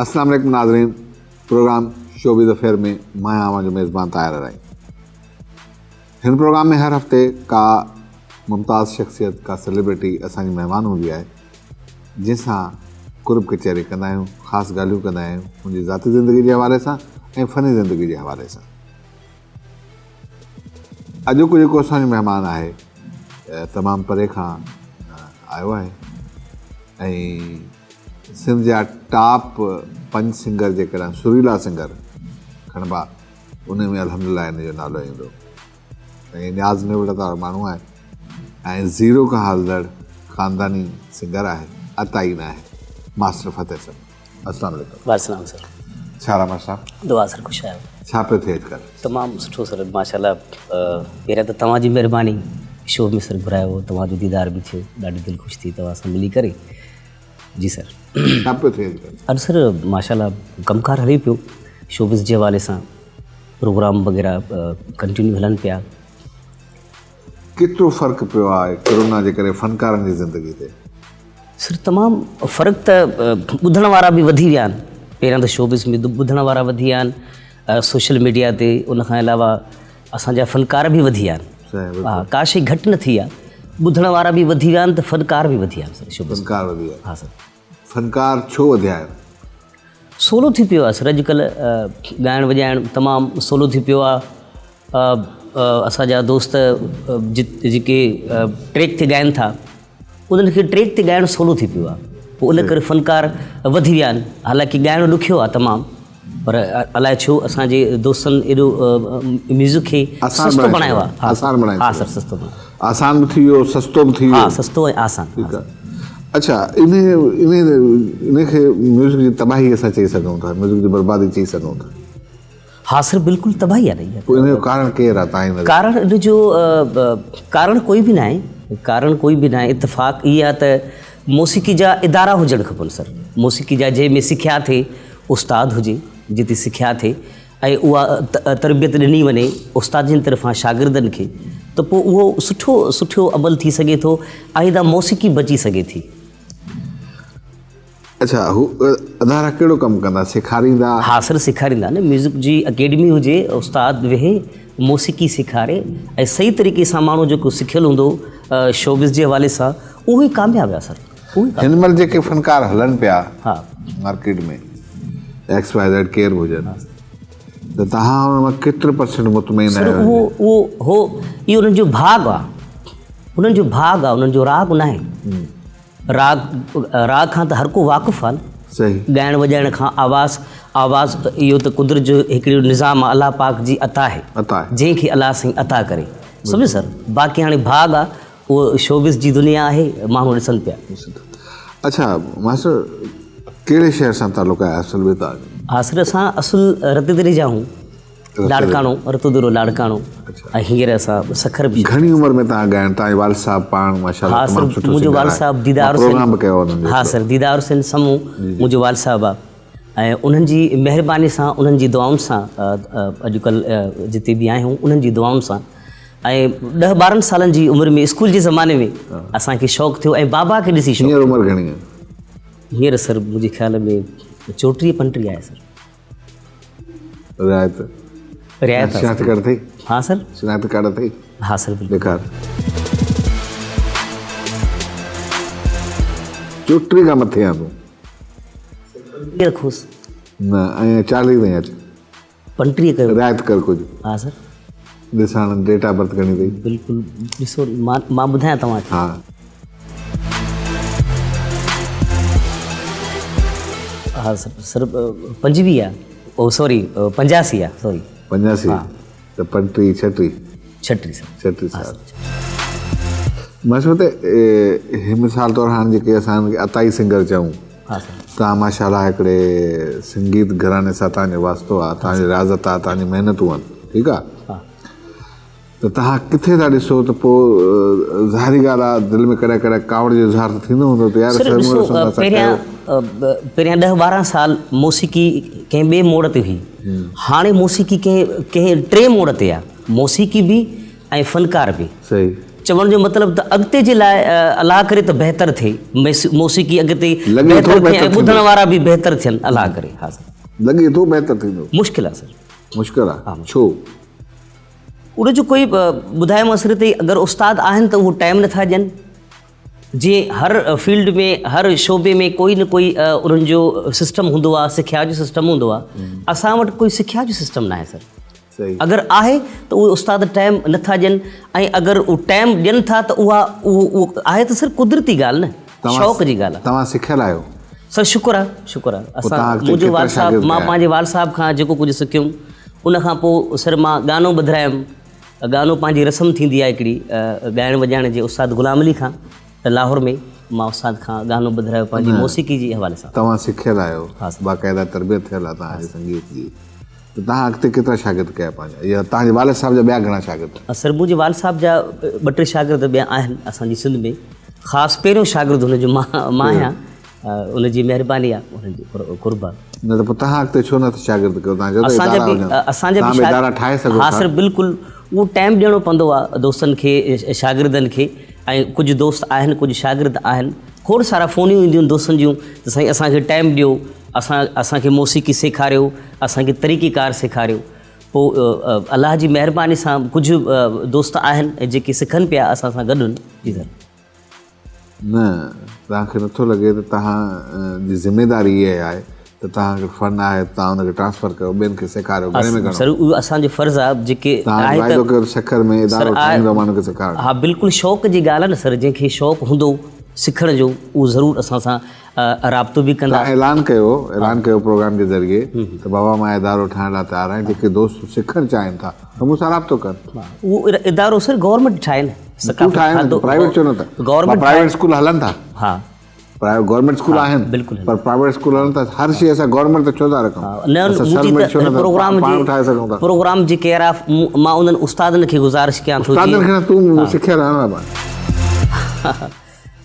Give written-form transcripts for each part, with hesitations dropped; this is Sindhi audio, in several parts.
السلام عليڪم ناظرين پروگرام شوبز افيئر ۾ مان آهيان اوهان جو ميزبان طاهر ارائين هن پروگرام ۾ هر هفتي ڪا ممتاز شخصيت ڪا سيليبرٽي اسان جي مهمان هوندي آهي جنهن سان قرب ڪچهري ڪندا آهيون خاص ڳالهيون ڪندا آهيون ان جي ذاتي زندگي جي حوالي سان ۽ فني زندگي جي حوالي سان اڄوڪو جيڪو اسان جو مهمان آهي تمام پري کان آيو آهي ۽ سنڌ جا ٽاپ پنج سنگر جيڪڏهن سريلا سنگر کڻبا ان ۾ الحمدلله ان جو نالو ايندو ۽ نياز نوڙت وارو ماڻهو آهي ۽ زيرو کان هلندڙ خانداني سنگر آهي عطائي ناهي ماسٽر فتح سمون السلام عليڪم. وعليڪم السلام سر. ڇا حال آهي ماسٽر صاحب؟ دعا سر خوش آهيو. ڇا پيو ٿئي اڄڪلهه؟ تمام سٺو سر ماشاءالله پهريان ته توهان جي مهرباني شو ۾ سر گهرايو توهان جو ديدار به ٿيو ڏاڍي دل خوش ٿي توهان سان ملي ڪري جي سر. ڇا پيو ٿئي اڄڪلهه؟ اڄ سر ماشاءالله ڪم ڪار هلي پيو شوبز جي حوالي سان پروگرام وغيره ڪنٽينيو هلن پيا. ڪيترو فرق پيو آهي ڪرونا جي ڪري فنڪارن جي زندگي تي؟ سر تمام فرق ته ٻڌڻ وارا به وڌي ويا آهن پهريان ته شوبز ۾ ٻڌڻ وارا وڌي ويا آهن سوشل ميڊيا تي ان کان علاوه اسان جا فنڪار به وڌي ويا آهن ها ڪا شي گهٽ نه ٿي آهي ٻڌڻ وارا به وڌي ويا آهن ته فنڪار به وڌي ويا آهن سر شوبز فنڪار وڌي ويا ها سر فنڪار ڇو وڌيا آهن؟ سولو ٿي پيو آهي سر اڄڪلهه ڳائڻ وڄائڻ تمام سولو ٿي پيو آهي اسان جا دوست جيڪي ٽريڪ تي ڳائن ٿا انهن کي ٽريڪ تي ڳائڻ سولو ٿي پيو آهي پوء ان ڪري فنڪار وڌي ويا آهن حالانڪه ڳائڻ ڏکيو آهي تمام پر الائي ڇو اسان جي دوستن ايڏو ميوزڪ کي سستو بڻايو آهي آسان بڻايو ها سر سستو بڻايو آسان به ٿي ويو سستو به ٿي ويو ها سستو ۽ آسان ٺيڪ آهي اڇا انهي انهي انهي کي ميوزڪ جي تباهي اسان چئي سگهون ٿا ميوزڪ جي بربادي چئي سگهون ٿا. ها سر بلڪل تباهي آهي نه اها. پوء انهي جو ڪارڻ ڪير آهي تان جي نظر ۾؟ ڪارڻ ان جو ڪارڻ ڪوئي به ناهي ڪارڻ ڪوئي به ناهي اتفاق اهي آهي ته موسيقي جا ادارا هجڻ کپن سر موسيقي جا جنهن ۾ سکيا ٿئي استاد هجي جتي سکيا ٿئي ۽ اها تربيت ڏني وڃي استاد جن طرفان شاگردن کي ته پوء اهو سٺو سٺو عمل ٿي سگهي ٿو آئنده موسيقي بچي سگهي ٿي. اڇا هو ادارا ڪهڙو ڪم ڪندا سيکاريندا؟ ها سر سيکاريندا نه ميوزڪ جي اڪيڊمي هجي استاد ويهي موسيقي سيکاري ۽ صحيح طريقي سان ماڻهو جيڪو سکيل هوندو شوبز جي حوالي سان اهو ئي ڪامياب آهي سر. هن مهل جيڪي فنڪار هلن پيا مارڪيٽ ۾ ايڪس وائي زيڊ ڪير به هجن ته توهان انهن مان ڪيترو پرسنٽ مطمئن آهيو؟ سر اهو اهو هو اهو انهن جو ڀاڳ آ انهن جو ڀاڳ آ انهن جو راڳ ناهي راڳ راڳ کان ته هر ڪو واقف آ نه صحيح ڳائڻ وڄائڻ کان آواز آواز اهو ته قدرت جو هڪڙو نظام آ الله پاڪ جي عطا آهي عطا آهي جنهن کي الله سائين عطا ڪري سمجهو سر باقي هاڻي ڀاڳ آ اهو شوبز جي دنيا آهي ماڻهو ڏسن پيا. اڇا ماسٽر ڪهڙي شهر سان تعلق آهي اصل ۾ توهان جو؟ ها سر اسان اصل رتيديري جا آهيون لاڙڪاڻو رتوديرو لاڙڪاڻو ۽ هينئر اسان سکر به گهڻي عمر ۾ توهان ڳائڻ توهان جو والد صاحب پاڻ ماشاءالله ها سر تمام سٺو منهنجو سنگر والد آهي صاحب ديدار مان حسين پروگرام به ڪيو انهن جو ها هڪڙو سر ديدار حسين سمون منهنجو والد صاحب آهي ۽ انهن جي مهرباني سان انهن جي دعائن سان اڄڪلهه جتي به آهيون انهن جي دعائن سان ۽ ڏهه ٻارهن سالن جي عمر ۾ اسڪول جي زماني ۾ اسان کي شوق ٿيو ۽ بابا کي ڏسي شوق هينئر عمر گهڻي آهي؟ هينئر سر منهنجي خيال ۾ 34 35 آهي سر. رعايت رعايت شناخت ڪارڊ اٿئي؟ ها سر. شناخت ڪارڊ اٿئي؟ ها سر بلڪل. ڏيکار. 34 کان مٿي آهين تون. 35 رکوس. نه ائين 40 تائين اچ. 35 ڪيو. رعايت ڪر ڪجهه. ها سر. ڏس هاڻ ڊيٽ آف برٿ گهڻي اٿئي. بلڪل ڏسو مان مان ٻڌايان توهان کي. ها. ها سر سر 25 آ او سوري 85 آ سوري. 85 ها. ته 35 36. 36 سر. 36 سال. مان چوان ته هي مثال طور هاڻ جيڪي اسان عطائي سنگر چئون. ها سر. توهان ماشاء الله هڪڙي سنگيت گهراڻي سان توهان جو واسطو آهي، توهان جي رياضت آهي، توهان جون محنتون آهن، ٺيڪ آهي ته توهان ڪٿي ٿا ڏسو ته پوء ظاهري ڳالهه آهي دل ۾ ڪڏهن ڪڏهن ڪاوڙ جو اظهار ته ٿيندو هوندو ته يار سر ڏسو پهريان پهريان ڏهه ٻارهن سال موسيقي ڪنهن ٻئي موڙ تي هئي هاڻي موسيقي ڪنهن ڪنهن ٽئين موڙ تي آهي موسيقي به ۽ فنڪار به صحيح. چوڻ جو مطلب ته اڳتي جي لاء الله ڪري ته بهتر ٿئي موسيقي اڳتي بهتر ٿئي ۽ ٻڌڻ وارا به بهتر ٿين الله ڪري. ها سر. لڳي ٿو بهتر ٿيندو؟ مشڪل آ سر. مشڪل آ؟ ڇو؟ ان جو ڪوئي ٻڌايو سر ته اگر استاد آهن ته اهو ٽائيم نٿا ڏين جي هر فيلڊ ۾ هر شعبي ۾ ڪوئي نه ڪوئي انهن جو سسٽم هوندو آ سکيا جو سسٽم هوندو آ اسان وٽ ڪوئي سکيا جو سسٽم ناهي سر. اگر آهي ته اهي استاد ٽائيم نه ٿا ڏين ۽ اگر اهو ٽائيم ڏين ٿا ته اها اهو آهي ته صرف قدرتي ڳالهه نه شوق جي ڳالهه آهي. توهان سکيل آهيو؟ سر شڪر آهي شڪر آهي اسان منهنجو والد صاحب مان پنهنجي والد صاحب کان جيڪو ڪجهه سکيم ان کان پوء سر مان گانو ٻڌرايم گانو پنهنجي رسم ٿيندي آهي هڪڙي ڳائڻ وڄائڻ جي استاد غلام علي کان ته لاهور ۾ مان استاد کان گانو ٻڌرايو پنهنجي موسيقي جي حوالي سان. توهان سکيل آهيو باقاعده تربيت ٿيل آهي توهان جي سنگيت جي ته توهان اڳتي ڪيترا شاگرد ڪيا پنهنجا يا توهان جي والد صاحب جا ٻيا گهڻا شاگرد؟ سر منهنجي والد صاحب جا ٻه ٽي شاگرد ٻيا آهن اسان جي سنڌ ۾ خاص پهريون شاگرد هن جو مان مان آهيان ان جي مهرباني آهي انهن جو قرب آهي. نه ته پوء توهان اڳتي ڇو نه شاگرد ڪيو توهان چئو ته ادارا هجن اسان جا توهان به ادارا ٺاهي سگهو ٿا. ها سر بلڪل اهو ٽائيم ڏيڻو پوندو آهي دوستن کي شاگردن کي ۽ ڪجهه دوست آهن ڪجهه شاگرد آهن کوڙ سارا فونيون اينديون آهن دوستن جون ته سائين اسان کي ٽائيم ڏيو اسان اسان کي موسيقي سيکاريو اسان کي طريقي ڪار سيکاريو پوء الله جي مهرباني سان ڪجهه دوست آهن جيڪي سکن پيا اسان سان گڏ جي سر. نه توهان کي نٿو لڳي ته توهان جي ذميداري اها آهي ته توهان کي فن آهي ته توهان ان کي ٽرانسفر ڪيو ٻين کي سيکاريو گهڻي ۾ گهڻو سر اهو اسان جو فرض آهي جيڪي توهان آهي واعدو ڪيو ته سکر ۾ ادارو ٺاهيندو ماڻهن کي سيکارڻ ها بلڪل شوق جي ڳالهه آهي نه سر جنهن کي شوق هوندو سکڻ جو اهو ضرور اسان سان رابطو به ڪندا. توهان اعلان ڪيو اعلان ڪيو پروگرام جي ذريعي ته بابا مان ادارو ٺاهڻ لاء تيار آهيان جيڪي دوست سکڻ چاهين ٿا ته مون سان رابطو ڪن. اهو ادارو سر گورنمينٽ ٺاهي نه تون ٺاهي نه پرائيويٽ ڇو نه ٿا گورنمينٽ پرائيويٽ اسڪول هلن ٿا ها پرائيويٽ گورنمينٽ اسڪول آهن بلڪل پر پرائيويٽ اسڪول هلن ٿا هر شي اسان گورنمينٽ تي ڇو ٿا رکون نه منهنجي ته پروگرام جي ٺاهي سگهون ٿا پروگرام جي ڪيئر آف مان انهن استادن کي گذارش ڪيان ٿو استادن کي نه تون سکيل آهين بابا.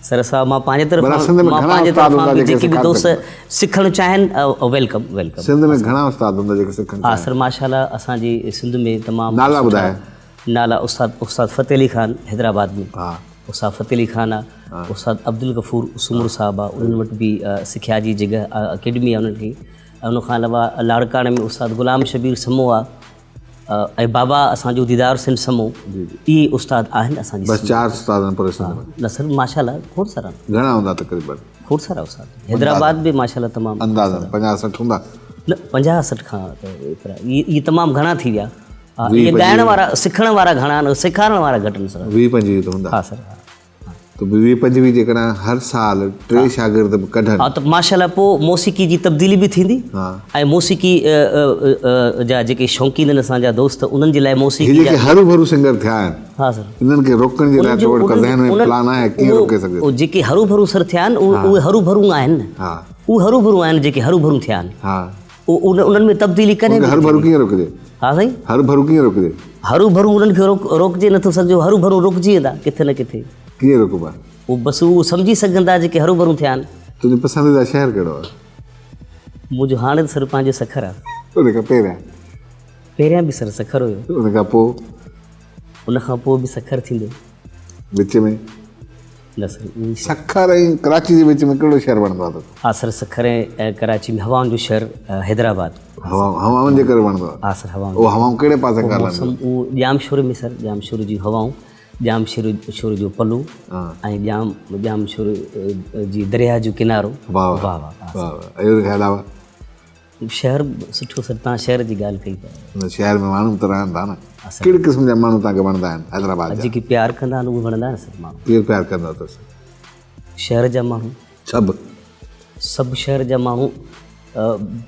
سر صاحب مان پنهنجي طرفان مان پنهنجي طرفان به جيڪي به دوست سکڻ چاهين welcome welcome. Sindh ۾ گهڻا استاد هوندا جيڪي سکڻ چاهين؟ ها سر ماشاءالله اسان جي سنڌ ۾ تمام نالا ٻڌاء. نالا استاد استاد فتح علي خان حيدرآباد ۾ استاد فتح علي خان آ استاد عبدالغفور سومرو صاحب آ انهن وٽ به سکيا جي جڳهه اڪيڊمي آ انهن کي ان کان علاوه لاڙڪاڻي ۾ استاد غلام شبير سمو آ ۽ بابا اسان جو ديدار حسين سمو اهي استاد آهن اسان جي بس چار استاد آهن پوري سنڌ ۾ نه سر ماشاءالله کوڙ سارا گهڻا هوندا تقريبا کوڙ سارا استاد حيدرآباد به ماشاءالله تمام اندازن 50 60 هوندا نه 50 60 کان ته ايترا اهي تمام گهڻا ٿي ويا اهي ڳائڻ وارا سکڻ وارا گهڻا آهن سيکارڻ وارا گهٽ آهن سر 20 25 ته هوندا ها سر ته به ويهه پنجويهه جيڪڏهن هر سال ٽي شاگرد به ڪڍن. ها ته ماشاءالله پوء موسيقي جي تبديلي به ٿيندي ۽ موسيقي جا جيڪي شوقين آهن اسان جا دوست انهن جي لاء موسيقي هي جيڪي هرو ڀرو سنگر ٿيا آهن ها سر انهن کي روڪڻ جي لاء تو وٽ ڪا ذهن ۾ پلان آهي ڪيئن روڪي سگهجي ٿو؟ جيڪي هرو ڀرو سر ٿيا آهن اهي هرو ڀرو آهن نه ها اهي هرو ڀرو آهن جيڪي هرو ڀرو ٿيا آهن ها انهن ۾ تبديلي ڪڏهن به هرو ڀرو ڪيئن روڪجي؟ ها سائين هرو ڀرو ڪيئن روڪجي؟ هرو ڀرو انهن کي روڪجي نٿو سگهجي هرو ڀرو روڪجي ويندا ڪٿي نه ڪٿي. ڪيئن روڪبا؟ هو بس اهو سمجهي سگهندا جيڪي هرو ڀرو ٿيا آهن. تنهنجو پسنديده شهر ڪهڙو آهي؟ منهنجو هاڻي ته سر پنهنجو سکر آهي. ان کان پهريان؟ پهريان به سر سکر هيو. ان کان پوء؟ ان کان پوء به سکر ٿيندو. وچ ۾؟ نه سر اهو سکر ۽ ڪراچي جي وچ ۾ ڪهڙو شهر وڻندو آهي توکي؟ ها سر سکر ۽ ڪراچي ۾ هوائن جو شهر حيدرآباد. هوائن جي ڪري وڻندو آهي؟ ها سر هوائن. اهو هوائون ڪهڙي پاسي کان هلنديون؟ موسم اهو ڄامشوري ۾ سر ڄامشوري جون هوائون ڄامشوري شوري جو پلو ۽ ڄام ڄامشوري جي درياهه جو ڪنارو. واهه واهه واهه ۽ ان کان علاوه؟ شهر سٺو سر تان شهر جي ڳالهه ڪئي ته. نه شهر ۾ ماڻهو ته رهن ٿا نه. ڪهڙي قسم جا ماڻهو توهان کي وڻندا آهن حيدرآباد جا؟ جيڪي پيار ڪندا آهن اهي وڻندا آهن سر ماڻهو. ڪير پيار ڪندو اٿس؟ شهر جا ماڻهو. سڀ؟ سڀ شهر جا ماڻهو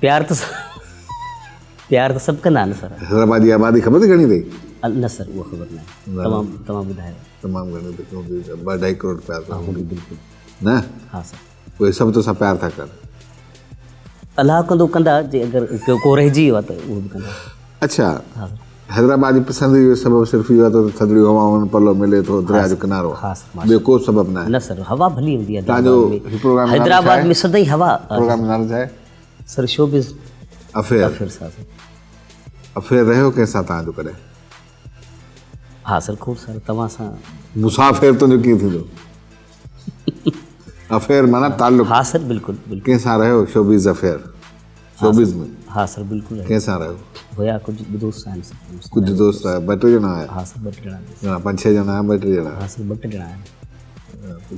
پيار ته پيار ته سڀ ڪندا آهن سر. حيدرآباد جي آبادي خبر اٿئي گهڻي اٿئي؟ نه سر اها خبر ناهي تمام توهان ٻڌايو. تمام گهڻي اٿئي ٻه اڍائي ڪروڙ پيار ٿا هوندي بلڪل. نه؟ ها سر. اهي سڀ توسان پيار ٿا ڪن. الله ڪندو ڪندا جي اگر ڪو رهجي ويو آهي ته اهو به ڪندا. اڇا حيدرآباد جي پسند جو سبب صرف اهو آهي ته ٿڌڙيون هوائون پلو ملي ٿو درياء جو ڪنارو آهي ٻيو ڪو سبب ناهي. نه سر هوا ڀلي هوندي آهي توهان جو هي پروگرام حيدرآباد ۾ سدائين هوا. پروگرام جو نالو ڇا آهي؟ سر شوبز افيئر. افيئر سان سر. افيئر رهيو ڪنهن سان توهان جو ڪڏهن؟ ها سر کوڙ سارا توهان سان. مسافر تنهنجو ڪيئن ٿيندو؟ افيئر معنيٰ تعلق. ها سر بلڪل بلڪل. ڪنهن سان رهيو شوبيز افيئر؟ شوبيز ۾. ها سر بلڪل رهيو. ڪنهن سان رهيو؟ هيا ڪجهه دوست آهن سر. ڪجهه دوست آهيا ٻه ٽي ڄڻا آهيا؟ ها سر ٻه ٽي ڄڻا. گهڻا پنج ڇهه ڄڻا آهيا ٻه ٽي ڄڻا؟ ها سر ٻه ٽي ڄڻا آهيا.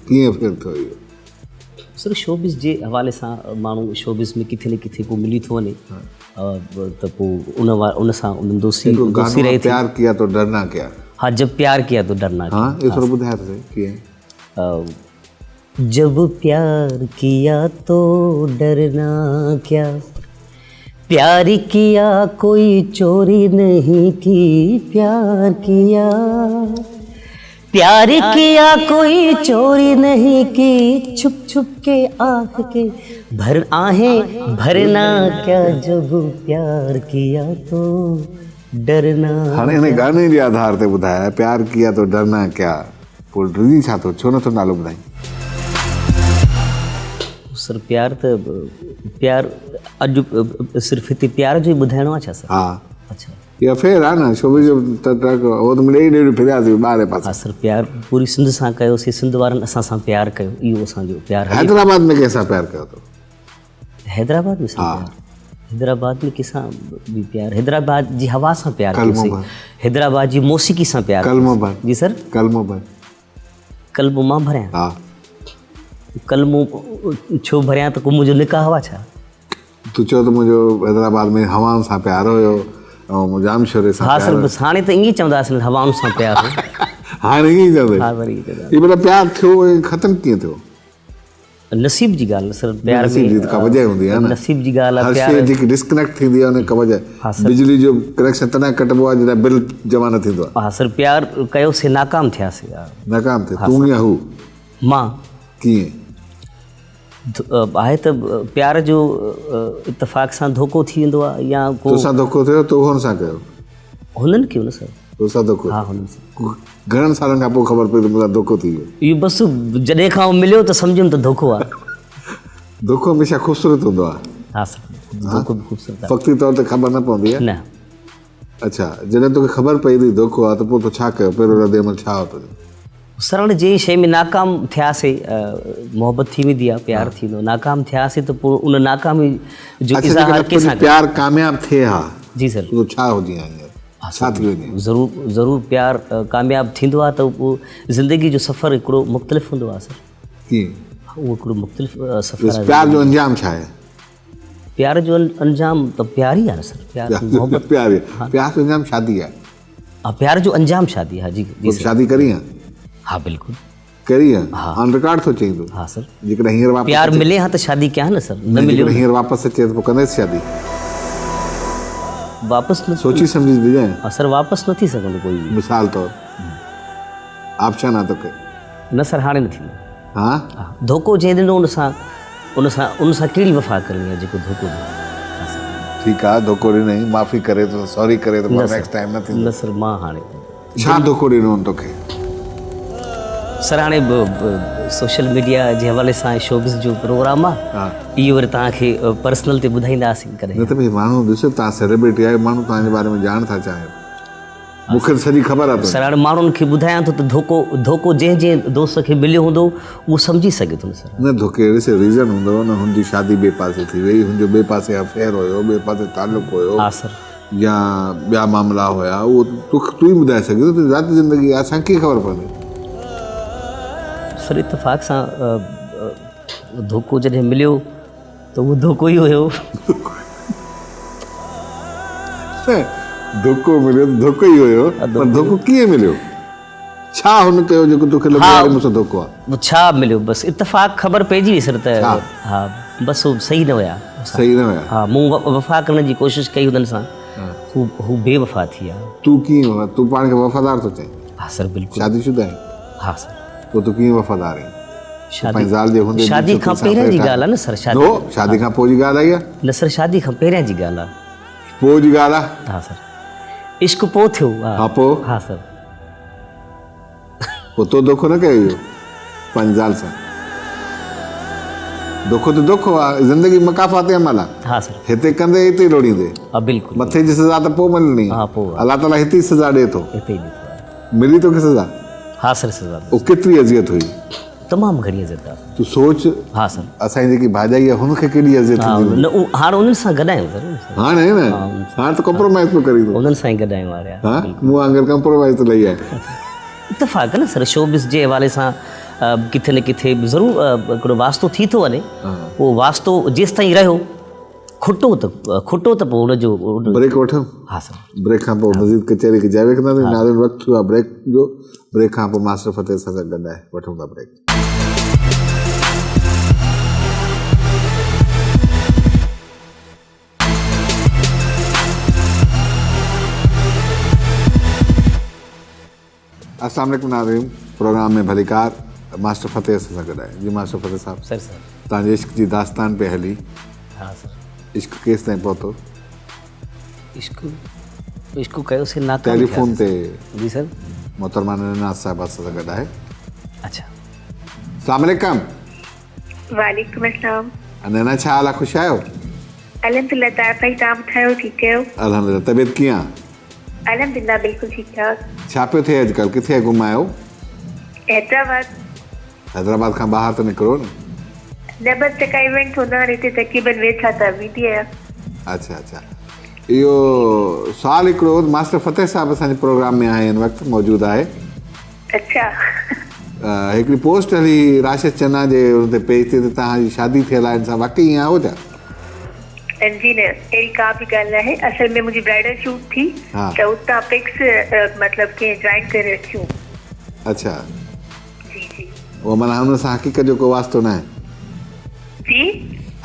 ڪيئن افيئر ٿيو اهو؟ سر شوبز جي حوالي سان ماڻهو شوبز ۾ ڪٿي نه ڪٿي ڪو ملي ٿو وڃي ته پوء ان ان سان ان دوستي دوستي رهي ٿي. پيار ڪيا تو ڊرنا ڪيا. ها جب پيار ڪيا تو ڊرنا ڪيا. ها اهو ٿورو ٻڌاء ته سهي ڪيئن. جب پيار ڪيا تو ڊرنا ڪيا پيار ڪيا ڪوئي چوري نهين ڪي پيار ڪيا پيار ڪيا ڪوئي چوري نهين ڪي ڇپ ڇپ ڪي آه ڪي ڀر آهين ڀرنا ڪيا جب پيار ڪيا تو ڊرنا. هاڻي ان گاني جي آڌار تي ٻڌاء پيار ڪيا تو ڊرنا ڪيا پوء ڊڄين ڇا ٿو ڇو نٿو نالو ٻڌائين. سر پيار ته پيار اڄ صرف هتي پيار جو ئي ٻڌائڻو آ ڇا سر. ها اڇا اها افيئر آ نه شوبز جو ته ٽرڪ هو ته مڙئي ڏيڍ ڦرياسين ٻاهرين پاسي. ها سر پيار پوري سنڌ سان ڪيوسين سنڌ وارن اسان سان پيار ڪيو اهو اسان جو پيار. حيدرآباد ۾ ڪنهن سان پيار ڪيو اٿو؟ حيدرآباد ۾ سان پيار حيدرآباد ۾ ڪنهن سان به پيار حيدرآباد جي هوا سان پيار ڪيوسين حيدرآباد جي موسيقي سان پيار ڪلمو ڀر جي سر ڪلمو ڀر ڪلمو مان ڀريان ها ڪلمو ڇو ڀريان ته ڪو منهنجو نڪاح هئا ڇا؟ تو چيو ته منهنجو حيدرآباد ۾ هوائن سان پيار هيو ۽ ڄامشوري سان پيار ها سر بس هاڻي ته ائين چونداسين هوائن سان پيار هو هاڻي ائين چوندين ها سر ائين چونداسين هي ڀلا پيار ٿيو ۽ ختم ڪيئن ٿيو؟ نصيب جي ڳالهه سر پيار نصيب جي ته ڪا وجه هوندي آهي نه نصيب جي ڳالهه آهي پيار هر شيء جيڪي ڊسڪنيڪٽ ٿيندي آهي ان جي ڪا وجه بجلي جو ڪنيڪشن تڏهن ڪٽبو آهي جڏهن بل جمع نه ٿيندو آهي ها سر پيار ڪيوسين ناڪام ٿياسين ناڪام ٿيا تون يا هو؟ مان. ڪيئن؟ آهي ته پيار جو اتفاق سان ڌوڪو ٿي ويندو آهي يا ڪو. توسان ڌوڪو ٿيو تو هن سان ڪيو؟ هنن ڪيو نه سر. توسان ڌوڪو ٿيو؟ ها هنن سان. گهڻن سالن کان پوء خبر پئي ته مون سان ڌوڪو ٿي ويو. اهو بس جڏهن کان هو مليو ته سمجهيم ته ڌوڪو آهي. ڌوڪو هميشه خوبصورت هوندو آهي. ها سر ڌوڪو به خوبصورت آهي. وقتي طور تي خبر نه پوندي آهي. نه. اڇا جڏهن توکي خبر پئي ته هي ڌوڪو آهي ته پوء تو ڇا ڪيو؟ پهريون رد عمل ڇا هو تنهنجو؟ سر هاڻي جنهن شيء ۾ ناڪام ٿياسي محبت ٿي ويندي آهي پيار ٿيندو ناڪام ٿياسي ته پوء ان ناڪامي جو اظهار ڪنهن سان پيار ڪامياب ٿئي ها جي سر تو ڇا هجي ها هينئر ڇا ٿي وڃي ضرور ضرور پيار ڪامياب ٿيندو آهي ته پوء زندگي جو سفر هڪڙو مختلف هوندو آهي سر ڪيئن اهو هڪڙو مختلف سفر آهي پيار جو انجام ڇا آهي پيار جو انجام ته پيار ئي آهي نه سر پيار محبت پيار پيار جو انجام شادي آهي ها پيار جو انجام شادي ها جي جي شادي ڪري ها ها بلڪل ڪري ها آن رڪارڊ ٿو چئين تون ها سر جيڪڏهن هينئر واپس پيار ملي ها ته شادي ڪيان نه سر نه مليو هينئر واپس اچي ته پوء ڪنديس شادي واپس نه سوچي سمجهي ڏجانء ها سر واپس نه ٿي سگهندو ڪوئي به مثال طور آپشن آ توکي نه سر هاڻي نه ٿيندو ها ڌوڪو جنهن ڏنو ان سان ان سان ان سان ڪهڙي وفا ڪرڻي آهي جيڪو ڌوڪو ڏنو. ٺيڪ آ ڌوڪو ڏنئي معافي ڪري تو سوري ڪري ته پوء نيڪسٽ ٽائيم نه ٿيندو. نه سر مان هاڻي. ڇا ڌوڪو ڏنو هن توکي؟ سر هاڻي سوشل ميڊيا جي حوالي سان شوبز جو پروگرام آ اهو وري توهان کي پرسنل تي ٻڌائينداسين ڪڏهن. نه ته ڀئي ماڻهو ڏسو توهان سيلبرٽي آهيو ماڻهو توهان جي باري ۾ ڄاڻ ٿا چاهين. مون کي ته سڄي خبر آ تنهنجي. سر هاڻي ماڻهن کي ٻڌايان ٿو ته ڌوڪو ڌوڪو جنهن جنهن دوست کي مليو هوندو اهو سمجهي سگهي ٿو نه سر. نه ڌوڪي جو ڏس ريزن هوندو نه هن جي شادي ٻئي پاسي ٿي وئي هن جو ٻئي پاسي افيئر هيو ٻئي پاسي تعلق هيو ها سر. يا ٻيا معاملا هيا اهو توکي تون ئي ٻڌائي سگهين ٿو تنهنجي ذاتي زندگي آ اسان کي ڪيئن خبر پوندي. سر اتفاق سان ڌوڪو جڏهن مليو ته اهو ڌوڪو ئي هيو. ڌوڪو مليو ته ڌوڪو ئي هيو پر ڌوڪو ڪيئن مليو؟ ڇا هن ڪيو جيڪو توکي لڳو يار مون سان ڌوڪو آ؟ ڇا مليو بس اتفاق خبر پئجي وئي سر ته ها بس هو صحيح نه هيا. صحيح نه هيا. ها مون وفا ڪرڻ جي ڪوشش ڪئي هنن سان هو هو بي وفا ٿي ويا. تون ڪيئن تون پاڻ کي وفادار ٿو چئين؟ ها سر بلڪل. شادي شده آهين؟ ها سر. پوء تون ڪيئن وفادار آهين؟ پنهنجي زال جي هوندي شادي کان پهريان جي ڳالهه آهي نه سر شادي نو شادي کان پوء جي ڳالهه آئي آهي نه سر شادي کان پهريان جي ڳالهه آهي پوء جي ڳالهه آهي ها سر عشق پوء ٿيو ها پوء ها سر پوء تو دوکو نه ڪيو اهو پنهنجي زال سان دوکو ته دوکو آهي زندگي مڪافات عمل آهي ها سر هتي ڪندي هتي لوڙيندي ها بلڪل مٿي جي سزا ته پوء ملڻي ها پوء الله تعالي هتي سزا ڏي ٿو هتي ئي ڏي ٿو. ملي توکي سزا؟ ها سر سزا. او ڪيتري اذيت هئي؟ تمام گهڻي اذيت آ. تون سوچ ها سر. اسان جي جيڪي ڀاڄائي آ هن کي ڪيڏي اذيت ٿيندي هوندي. نه هاڻ انهن سان گڏ آهيون سر. هاڻ آهي نه هاڻ ته ڪمپرومائز پيو ڪرين تون. انهن سان ئي گڏ آهيون هاڻي. ها مون وانگر ڪمپرومائز ته لهي آهي. اتفاق نه سر شوبز جي حوالي سان ڪٿي نه ڪٿي ضرور هڪڙو واسطو ٿي ٿو وڃي اهو واسطو جيستائين رهيو کٽو ته کٽو ته پوء ان جو بريڪ وٺون ها سر بريڪ کان پوء مزيد ڪچهري کي جاري رکنداسين ناظرين وقت ٿيو آهي بريڪ جو بريڪ کان پوء ماسٽر فتح اسان سان گڏ آهي وٺون ٿا بريڪ. السلام عليڪم ناظرين پروگرام ۾ ڀليڪار ماسٽر فتح اسان سان گڏ آهي جي ماسٽر فتح صاحب سر سر توهان جي عشق جي داستان پئي هلي. ها سر. عشق ڪيستائين پهتو؟ عشق عشق ڪيوسين ناڪام ٽيليفون تي جي سر محترمه نينا صاحبه اسان سان گڏ آهي. اڇا. السلام عليڪم. وعليڪم السلام. نينا ڇا حال آ خوش آهيو؟ الحمدلله طاهر ڀائي توهان ٻڌايو ٺيڪ آهيو؟ الحمدلله طبيعت ڪيئن آ؟ الحمدلله بلڪل ٺيڪ ٺاڪ. ڇا پيو ٿئي اڄڪلهه ڪٿي گم آهيو؟ حيدرآباد. حيدرآباد کان ٻاهر ته نڪرو نه. نه بس جيڪا ايونٽس هوندا آهن هتي تقريبن ويجها ته ويندي آهيان. اڇا اڇا اهو سوال هڪڙو هو ته ماسٽر فتح صاحب اسان جي پروگرام ۾ آهي هن وقت موجود آهي. اڇا. هڪڙي پوسٽ هلي راشد چنا جي ان تي پيج تي ته توهان جي شادي ٿيل آهي ان سان واقعي ائين آهي ڇا؟ جي نه اهڙي ڪا به ڳالهه ناهي اصل ۾ منهنجي برائيڊل شوٽ ٿي ته اتان پڪس مطلب ڪنهن جوائن ڪري رکيون. اڇا. جي جي. اهو معنيٰ ان سان حقيقت جو ڪو واسطو ناهي. جي.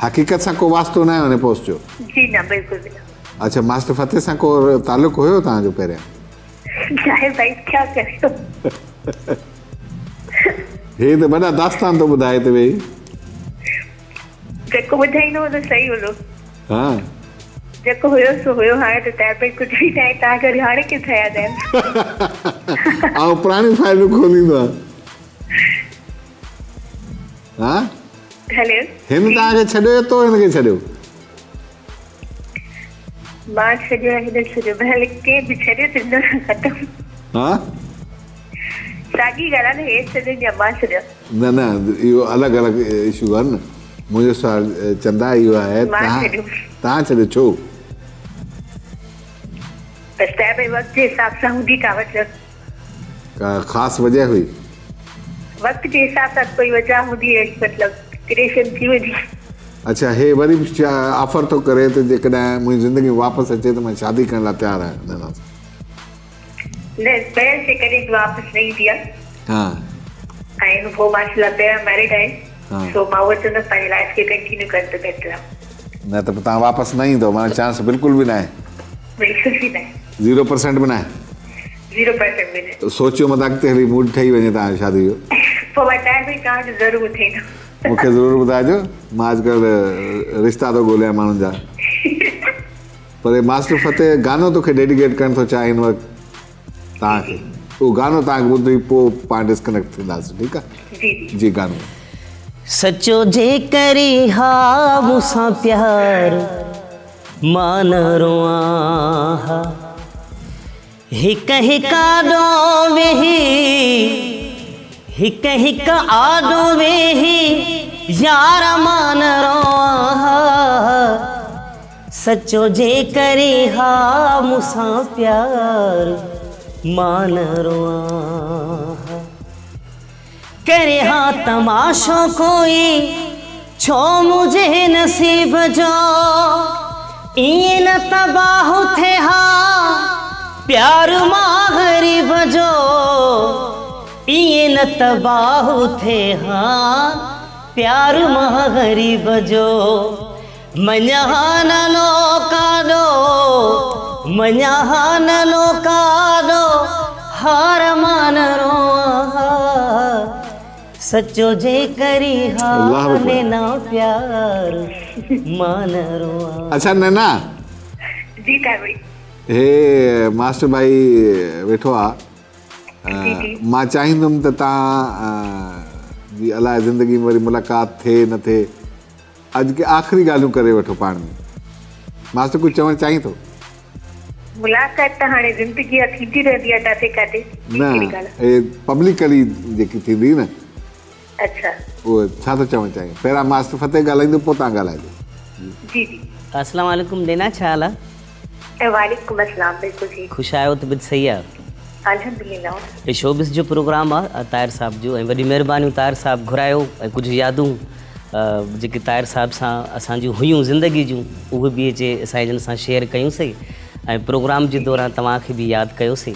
حقيقت سان ڪو واسطو ناهي ان پوسٽ جو. جي نه بلڪل به نه. اڇا ماسٽر فتح سان ڪو تعلق هيو توهان جو پهريان؟ ظاهر ڀائي ڇا ڪريو. هي ته وڏا داستان ٿو ٻڌائي ته ويهي. جيڪو ٻڌائيندو هوندو صحيح هوندو. ها. جيڪو هيو سو هيو هاڻي ته طاهر ڀائي ڪجهه به ناهي توهان کي وري هاڻي ڪٿان ياد آيو. آئون پراڻيون فائلون کوليندو آهيان. ها. هليو. هن توهان کي ڇڏيو يا تو هن کي ڇڏيو؟ مان ڇڏيو يا هن ڇڏيو بهرحال ڪنهن به ڇڏيو ته نه ختم. ها. ساڳي ڳالهه آهي نه هي ڇڏين يا مان ڇڏيان. نه نه اهو الڳ الڳ اشو آهن نه منهنجو سوال چندا اهو آهي توهان ڇڏيو ڇو؟ بس ته ڀئي وقت جي حساب سان هوندي ڪا وجه. ڪا خاص وجه هئي؟ وقت جي حساب سان ڪوئي وجه هوندي اهڙي مطلب ڪريشن ٿي ويندي. اڇا هي وري به آفر ٿو ڪري ته جيڪڏهن منهنجي زندگي ۾ واپس اچي ته مان شادي ڪرڻ لاء تيار آهيان نينا سان. نه پهرين شي ڪڏهن به واپس نه ايندي آ. ها. ۽ هو ماشاءالله پهريان ميرڊ آهي سو مان اهو چوندس پنهنجي لائف کي ڪنٽينيو ڪر ته بهتر آ. نه ته پوء توهان واپس نه ايندو معنيٰ چانس بلڪل به ناهي. بلڪل به ناهي. 0% به ناهي. 0% به نه. سوچيو متان اڳتي هلي موڊ ٺهي وڃي توهان جو شادي جو. پوء مان طاهر ڀائي توهان کي ضرور ٻڌائيندم. مون کي ضرور ٻڌائجو مان اڄڪلهه رشتا ٿو ڳوليان ماڻهن جا. پر هي ماسٽر فتح گانو توکي ڊيڊيڪيٽ ڪرڻ ٿو چاهي هن وقت توهان کي اهو گانو توهان کي ٻڌي پوء پاڻ ڊسڪنيڪٽ ٿينداسين ٺيڪ آ جي گانو. سچو جي ڪرين ها مون سان پيار مان نه روئان ها هڪ هڪ آڏو ويهي هڪ هڪ آڏو ويهي يار مان نه روئان ها سچو جي ڪرين ها مون سان پيار مان نه روئان ها ڪري ها تماشو ڪوئي ڇو منهنجي نصيب جو ائين نه تباهه ٿئي ها پيار مان غريب جو ائين نه تباهه ٿئي ها پيار مان غريب جو مڃان ها نه لوڪاڏو مڃان ها نه لوڪاڏو هار مان نه روئان ها سچو جي ڪرين ها نينا پيار مان نه روئان. اڇا نينا. جي ڪاروي. هي ماسٽر ڀائي ويٺو آ. مان چاهيندم ته تان جي الائي زندگي ۾ وري ملاقات ٿئي نه ٿئي. اڄ ڪي آخري ڳالهيون ڪري وٺو پاڻ ۾. ماستر ڪجهه چوڻ چاهين ٿو؟ ملاقات ته هاڻي زندگي آ ٿيندي رهندي آ ڪاٿي ڪاٿي. نه اهي پبلڪلي جيڪي ٿيندي نه. اڇا. اهو ڇا ٿو چوڻ چاهين؟ پهريان ماسٽر فتح ڳالهائيندو پوء توهان ڳالهائجو. جي جي. السلام عليڪم نينا ڇا حال آ؟ وعليڪم السلام بلڪل ٺيڪ. خوش آهيو طبيعت صحيح آ؟ الحمدلله. هي شوبز جو پروگرام آ طاهر صاحب جو ۽ وڏي مهربانيون طاهر صاحب گهرايو ۽ ڪجهه يادون جيڪي طاهر صاحب سان اسان جون هيون زندگي جون اهي به اچي سائين جن سان شيئر ڪيون سي ۽ پروگرام جي دوران توهان کي به ياد ڪيو سي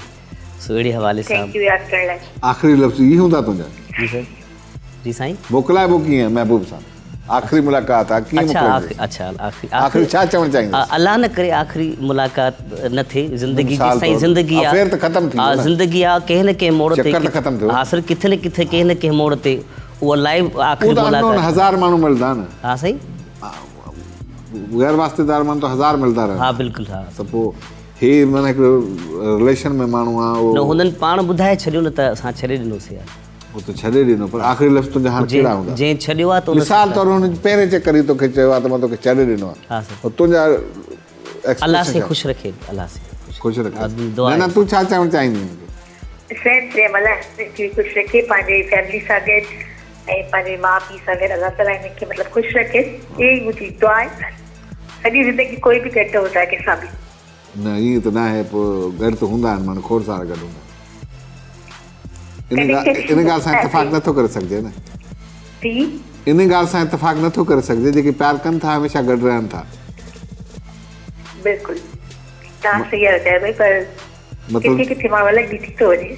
سو اهڙي حوالي سان. Thank you ياد ڪرڻ لاء. آخري لفظ اهي هوندا تنهنجا. جي سر جي سائين. موڪلائبو ڪيئن محبوب سان آخري ملاقات آ ڪيئن موڪلائينديس. اڇا آخري آخري ڇا چوڻ چاهينديس. الله نه ڪري آخري ملاقات نه ٿئي زندگي جيستائين زندگي آ افيئر ته ختم ٿي ويو نه زندگي آ ڪنهن نه ڪنهن موڙ تي چڪر ته ختم ٿيو ها سر ڪٿي نه ڪٿي ڪنهن نه ڪنهن موڙ تي اها لائيو آخري ملاقات اهو ته هزار ماڻهو ملدا نه ها سائين غير واسطيدار ماڻهو ته هزار ملدا رهندا ها بلڪل ها ته پوء هي معنيٰ هڪڙو رليشن ۾ ماڻهو آ اهو. نه هنن پاڻ ٻڌائي ڇڏيو نه ته اسان ڇڏي ڏنوسي يار. هو ته ڇڏي ڏنو پر آخري لفظ تنهنجا هاڻ ڪهڙا هوندا؟ جنهن ڇڏيو آ ته ان مثال طور هن پهرين چڪر ئي توکي چيو آ ته مان توکي ڇڏي ڏنو آ. ها سر. پوء تنهنجا ايڪسپريشن الله سائين خوش رکي الله سائين خوش رکي. نه نه تون ڇا چوڻ چاهيندين هن کي؟ سيم سيم الله هن کي خوش رکي پنهنجي فيملي سان گڏ ۽ پنهنجي ماء پيء سان گڏ الله تعالي هن کي مطلب خوش رکي اهي ئي منهنجي دعا آهي سڄي زندگي ڪوئي به گڏ نه هوندو آهي ڪنهن سان به. نه ائين ته ناهي پوء گڏ ته هوندا آهن ماڻهو کوڙ سارا گڏ هوندا آهن ان ڳالهه سان اتفاق نٿو ڪري سگهجي نه جي ان ڳالهه سان اتفاق نٿو ڪري سگهجي جيڪي پيار ڪن ٿا هميشه گڏ رهن ٿا. بلڪل تهان صحيح آهيو چيو ڀائي پر مطلب ڪٿي ڪٿي ماڻهو الڳ به ٿي ٿو وڃي.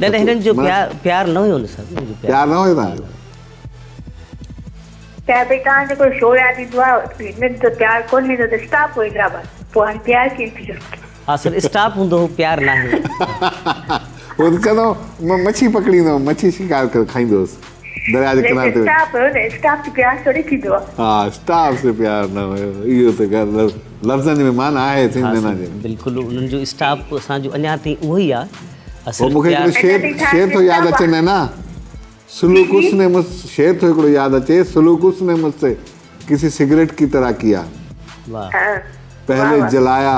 نه نه هنن جو پيار پيار نه هيو نه سر هنن جو پيار نه هيو تهان جو. پيار ڀئي تهان جيڪو شو ياد ايندو آ هنن جو پيار ڪونه ايندو ته اسٽاپ هو حيدرآباد پوء هاڻي پيار ڪيئن ٿي ويو. ها سر اسٽاپ هوندو هو پيار ناهي. هو ته چوندو هو مان مڇي پڪڙيندو هوم مڇي شڪار ڪري کائيندو هوس درياء جي ڪناري تي وڃي. اسٽاپ هيو نه اسٽاپ تي پيار ٿوري ٿيندو آ. ها اسٽاپ سي پيار نه هيو اهو ته ڳالهه لفظن ۾ معنيٰ آهي ٿي نينا جي ۾. بلڪل انهن جو اسٽاپ اسان جو اڃا تائين اهو ئي آ. پوء مون کي هڪڙو شعر شعر ٿو ياد اچي نينا سلوڪ اس ني مجھ شعر ٿو هڪڙو ياد اچي سلوڪ اس ني مجھ سي ڪسي سگريٽ ڪي طرح ڪيا پهلي جلايا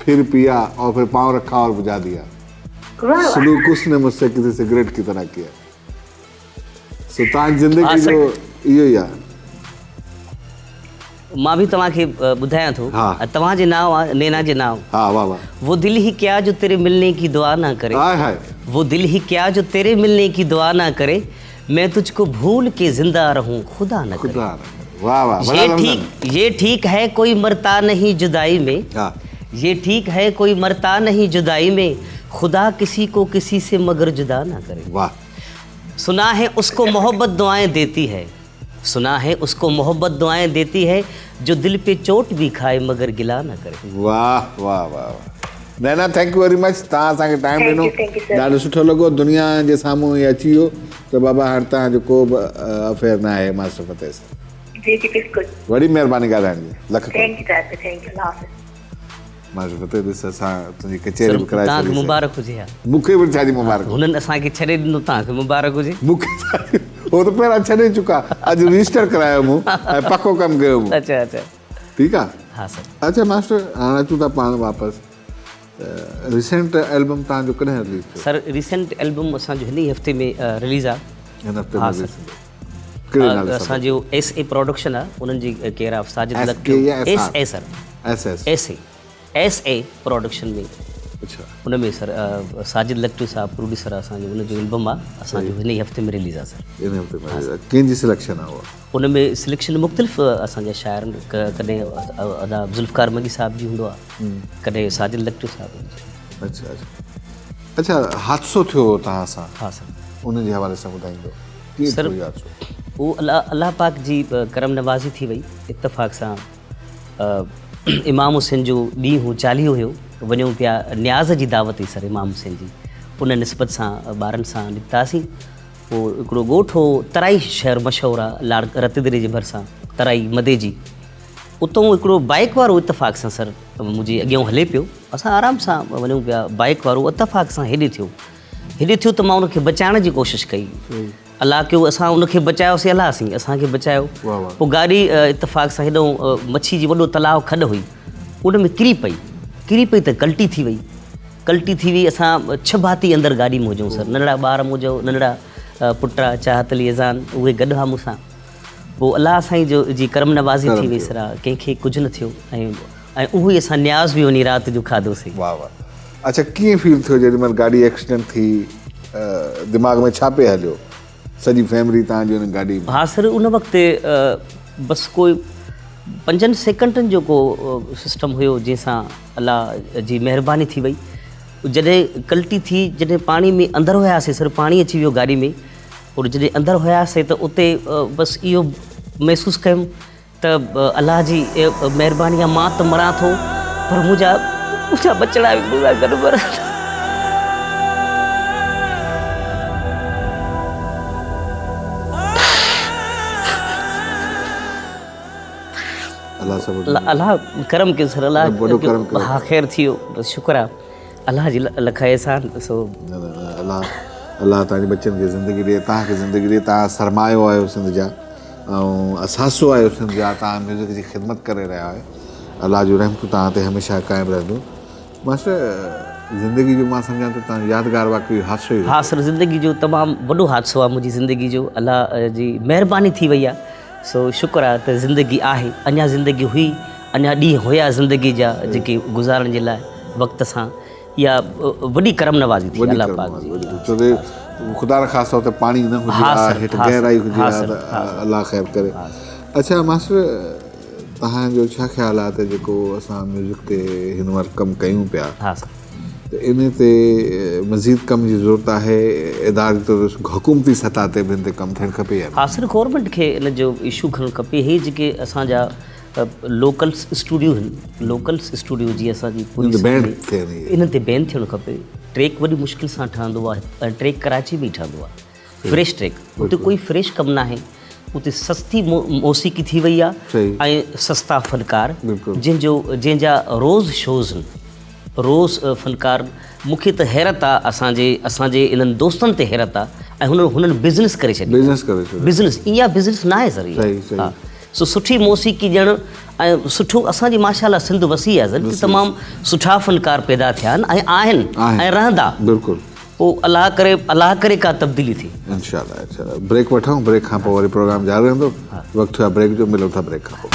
پھر پيا اور پھر پاؤں رکا اور بجھا ديا سلوڪ اس ني مجھ سي ڪسي سگريٽ ڪي طرح ڪيا سو تان زندگي جو اهو ئي آ. مان به توهان کي ٻڌايان ٿو توهان جي نانء آ نينا جي نانء. ها واه واه. وو دل هي ڪيا جو تيري ملني ڪي دعا نه ڪري. High high. وو دل هي ڪيا جو تيري ملني ڪي دعا نه ڪري مين تجھ ڪو ڀول ڪي زنده رهون خدا نه ڪري. خدا نه ڪري واه واه وڏا لفظ آهن. يه ٺيڪ هي ڪوئي مرتا نهين جدائي ۾ يه ٺيڪ هي ڪوئي مرتا نهين جدائي ۾ خدا ڪسي ڪو ڪسي سي مگر جدا نه ڪري. واه. سنا هي اس ڪو محبت دعائين ديتي هي سنا هي اس ڪو محبت دعائين ديتي هي جو دل پي چوٽ ڀي کائي مگر گلا نه ڪري. واه واه واه واه نينا thank you very much توهان اسان کي ٽائيم ڏنو ڏاڍو سٺو لڳو دنيا جي سامهون هي اچي ويو ته بابا هاڻ توهان جو ڪو به افيئر نه آهي ماسٽر فتح سان. جي جي بلڪل. وڏي مهرباني ڳالهائڻ جي لک قرب. Thank you صاحب thank you الله حافظ. ماسٽر فتح ڏس اسان تنهنجي ڪچهري به ڪرائي توهان کي ڇڏي سين. مبارڪ هجي ها. مون کي به ڇا جي مبارڪ. هنن اسان کي ڇڏي ڏنو توهان کي مبارڪ هجي. مون کي ڇا جي هو ته پهريان ڇڏي چڪا اڄ رجسٽر ڪرايو مون ۽ پڪو ڪم ڪيو مون. اچا اچا. ٺيڪ آ. ها سر. اچا ماسٽر هاڻ اچون ٿا پاڻ واپس ته ريسينٽ البم توهان جو ڪڏهن رليز ٿيو؟ سر ريسينٽ البم اسان جو هن ئي هفتي ۾ رليز آ. هن هفتي ۾ رليز ٿيندو. ڪهڙي نالي سان؟ اسان جو ايس اي پروڊڪشن آ انهن جي care of Sajid Lakhvi. S A sir. S S. S A S A production ۾. اڇا. ان ۾ سر ساجد لکٽو صاحب پروڊيوسر آ اسان جو ان جو البم آ اسان جو هن ئي هفتي ۾ رليز آ سر. هن هفتي ۾ رليز آ. ڪنهن جي سليڪشن آ اها؟ ان ۾ سليڪشن مختلف اسان جا شاعر ڪڏهن ادا ذوالفقار مگي صاحب جي هوندو آ ڪڏهن ساجد لکٽو صاحب جي. اڇا اڇا اڇا حادثو ٿيو هو توهان سان. ها سر. ان جي حوالي سان ٻڌائيندو. ڪيئن سر ٿيو اهو حادثو؟ اهو الله الله پاڪ جي ڪرم نوازي ٿي وئي اتفاق سان امام حسين جو ڏينهن هو چاليهو هيو وڃون پيا نياز جي دعوت هئي سر امام حسين جي ان نسبت سان ٻارن سان نڪتاسين پوء هڪڙو ڳوٺ هو ترائي شهر مشهور آ لاڙ رتيدري جي ڀرسان ترائي مديجي اتون هڪڙو بائيڪ وارو اتفاق سان سر منهنجي اڳيان هلي پيو اسان آرام سان وڃون پيا بائيڪ وارو اتفاق سان هيڏي ٿيو هيڏي ٿيو ته مان ان کي بچائڻ جي ڪوشش ڪئي الله ڪيو اسان ان کي بچايوسين الله سين اسان کي بچايو پوء گاڏي اتفاق سان هيڏو مڇي جي وڏو تلاء کڏ هئي ان ۾ ڪري پئي. ڪري پئي ته ڪلٽي ٿي وئي. ڪلٽي ٿي وئي اسان ڇهه ڀاتي اندر گاڏي ۾ هجون سر ننڍڙا ٻار منهنجو ننڍڙا پٽ چاهت علي اذان اهي گڏ هئا مون سان پوء الله سائين جو جي ڪرم نوازي ٿي وئي سر ڪنهن کي ڪجهه نه ٿيو ۽ ۽ اهو ئي اسان نياز به وڃي رات جو کاڌوسين. واه واه اڇا ڪيئن فيل ٿيو جيڏي مهل گاڏي ايڪسيڊنٽ ٿي دماغ ۾ ڇا پئي هليو سڄي فيملي توهان جي ان گاڏي ۾. ها سر ان وقت بس ڪوئي پنجن سيڪنڊن جو ڪو سسٽم هيو جنهن سان الله جي مهرباني ٿي وئي جڏهن ڪلٽي ٿي جڏهن پاڻي ۾ اندر هياسي سر پاڻي اچي ويو گاڏي ۾ اور جڏهن اندر هياسي ته اتي بس اهو محسوس ڪيم ته الله جي مهرباني آ مان ته مران ٿو پر منهنجا منهنجا ٻچڙا به مون سان گڏ مرن ٿا. الله سڀ الله ڪرم ڪيو سر الله وڏو ڪرم ڪيو ها خير ٿي ويو بس شڪر آ الله جي لک احسان سو نه نه الله الله توهان جي ٻچن کي زندگي ڏي توهان کي زندگي ڏي توهان سرمايو آهيو سنڌ جا ۽ اثاثو آهيو سنڌ جا توهان ميوزڪ جي خدمت ڪري رهيا آهيو الله جون رحمتون توهان تي هميشه قائم رهنديون ماسٽر زندگي جو مان سمجهان ٿو توهان جو يادگار واقعو اهو حادثو ئي هو ها سر زندگي جو تمام وڏو حادثو آهي منهنجي زندگي جو الله جي مهرباني ٿي وئي آهي سو شڪر آهي ته زندگي آهي اڃا زندگي هئي اڃا ڏينهن هيا زندگي جا جيڪي گذارڻ جي لاء وقت سان اها وڏي ڪرم نوازي ٿي الله پاڪ جي. ڇو ته خدا نخواسته اتي پاڻي نه هجي ها هيٺ گهرائي هجي ها ته الله خير ڪري. اڇا ماسٽر توهان جو ڇا خيال آهي ته جيڪو اسان ميوزڪ تي هن مهل ڪم ڪيون پيا ته ان تي مزيد ڪم جي ضرورت آهي اداري طور حڪومتي سطح تي به ان تي ڪم ٿيڻ کپي يا نه؟ ها سر گورنمينٽ کي ان جو اشو کڻڻ کپي هي جيڪي اسان جا لوڪلس اسٽوڊيو هن لوڪلس اسٽوڊيو جي اسان جي پوري انهن تي بين ٿيڻ کپي ٽريڪ وڏي مشڪل سان ٺهندو آهي ۽ ٽريڪ ڪراچي ۾ ئي ٺهندو آهي فريش ٽريڪ اتي ڪوئي فريش ڪم ناهي اتي سستي موسيقي ٿي وئي آهي ۽ سستا فنڪار جنهن جو جنهن جا روز شوز هن روز فنڪار مون کي ته حيرت آ اسان جي اسان جي انهن دوستن تي حيرت آ ۽ هنن هنن بزنس ڪري ڇڏي بزنس ڪري ڇڏيو بزنس اها بزنس ناهي سر صحيح صحيح سو سٺي موسيقي ڏيڻ ۽ سٺو اسان جي ماشاء الله سنڌ وسيع آ سر تمام سٺا فنڪار پيدا ٿيا آهن ۽ آهن ۽ رهندا بلڪل پوء الله ڪري الله ڪري ڪا تبديلي ٿئي. انشاء الله انشاء الله بريڪ وٺون بريڪ کان پوء وري پروگرام جاري رهندو وقت ٿيو آهي بريڪ جو ملون ٿا بريڪ کان پوء.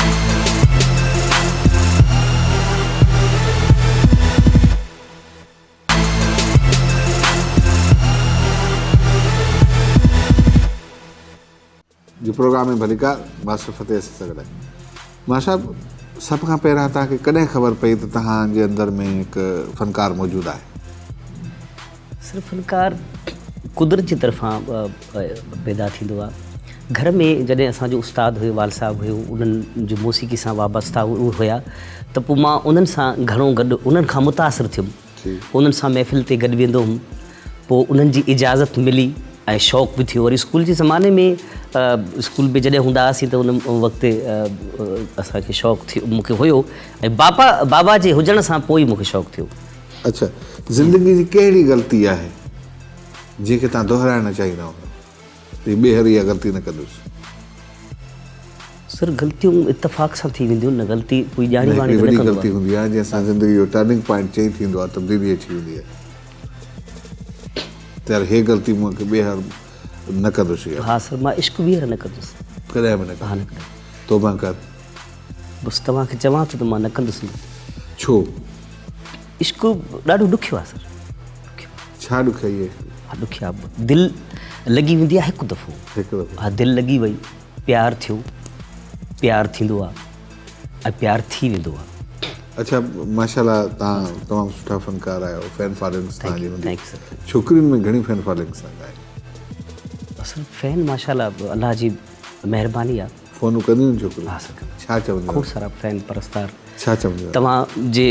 جي پروگرام ۾ ڀليڪار ماسٽر فتح اسان سان گڏ آهي. ماسٽر صاحب سڀ کان پهريان توهان کي ڪڏهن خبر پئي ته توهان جي اندر ۾ هڪ فنڪار موجود آهي؟ سر فنڪار قدرت جي طرفان پيدا ٿيندو آهي. گهر ۾ جڏهن اسان جو استاد هيو والد صاحب هيو انهن جو موسيقي سان وابسته هيا ته پوء مان انهن سان گهڻو گڏ انهن کان متاثر ٿيم. انهن سان محفل تي گڏ ويندو هوم. پوء انهن جي اجازت ملي ۽ شوق به ٿيو. وري اسڪول جي زماني ۾ اسڪول ۾ جڏهن هوندا هئاسين ته ان وقت اسان کي شوق ٿيو مون کي هيو ۽ باپا بابا جي هجڻ سان پوء ئي مون کي شوق ٿيو. اڇا زندگي جي ڪهڙي غلطي آهي جنهن کي توهان دهرائڻ نه چاهيندا هوندؤ؟ ته ٻيهر اها غلطي نه ڪندس. سر غلطيون اتفاق سان ٿي وينديون نه غلطي ڪوئي ڄاڻي واڻي ته نه ڪندو آهي. هڪڙي وڏي غلطي هوندي آهي جنهن سان زندگي جو ٽرننگ پوائنٽ چينج ٿيندو آهي تبديلي اچي ويندي آهي ته يار هي غلطي مون کي ٻيهر نه ڪندس اها. ها سر مان عشق ٻيهر نه ڪندس. ڪڏهن به نه ڪندس. ها نه ڪندس. توبه ڪر. بس توهان کي چوان ٿو ته مان نه ڪندس. ڇو؟ عشق ڏاڍو ڏکيو آهي سر. ڇا ڏکيائي آهي عشق ۾؟ ها ڏکيا دل لڳي ويندي آهي هڪ دفعو. هڪ دفعو. ها دل لڳي وئي پيار ٿيو پيار ٿيندو آهي ۽ پيار ٿي ويندو آهي. اڇا ماشاءالله توهان تمام سٺا فنڪار آهيو فين فالوئنگس توهان جي هوندي thank you sir. ڇوڪرين ۾ گهڻي فين فالوئنگس توهان کي آهي؟ سر فين ماشاءالله الله جي مهرباني آهي. فونون ڪنديون آهن ڇوڪريون؟ ها سر ڪنديون. ڇا چونديون آهن؟ کوڙ سارا فين پرستار. ڇا چونديون آهن؟ توهان جي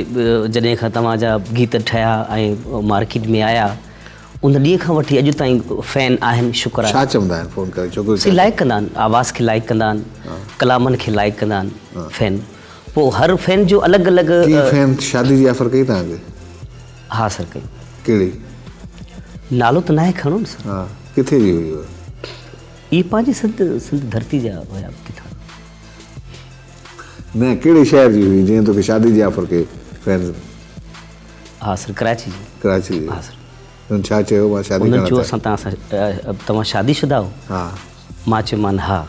جڏهن کان توهان جا گيت ٺهيا ۽ مارڪيٽ ۾ آيا ان ڏينهن کان وٺي اڄ تائين فين آهن شڪر آهي. ڇا چوندا آهن فون ڪري ڇوڪريون سي لائيڪ ڪندا آهن آواز کي لائيڪ ڪندا آهن ڪلامن کي لائيڪ ڪندا آهن فين پوء هر فين جو الڳ الڳ. ڪنهن فين شادي جي آفر ڪئي توهان کي؟ ها سر ڪئي. ڪهڙي؟ نالو ته ناهي کڻڻو نه سر. ها ڪٿي جي هئي اها؟ اهي پنهنجي سنڌ سنڌ ڌرتي جا هيا ڪٿان. نه ڪهڙي شهر جي هئي جنهن توکي شادي جي آفر ڪئي فينز. ها سر ڪراچي جي. ڪراچي جي. ها سر. انهن ڇا چيو مان شادي ڪرڻ انهن چيو اسان توهان سان توهان شادي شده آهيو؟ ها. مان چيومان ها.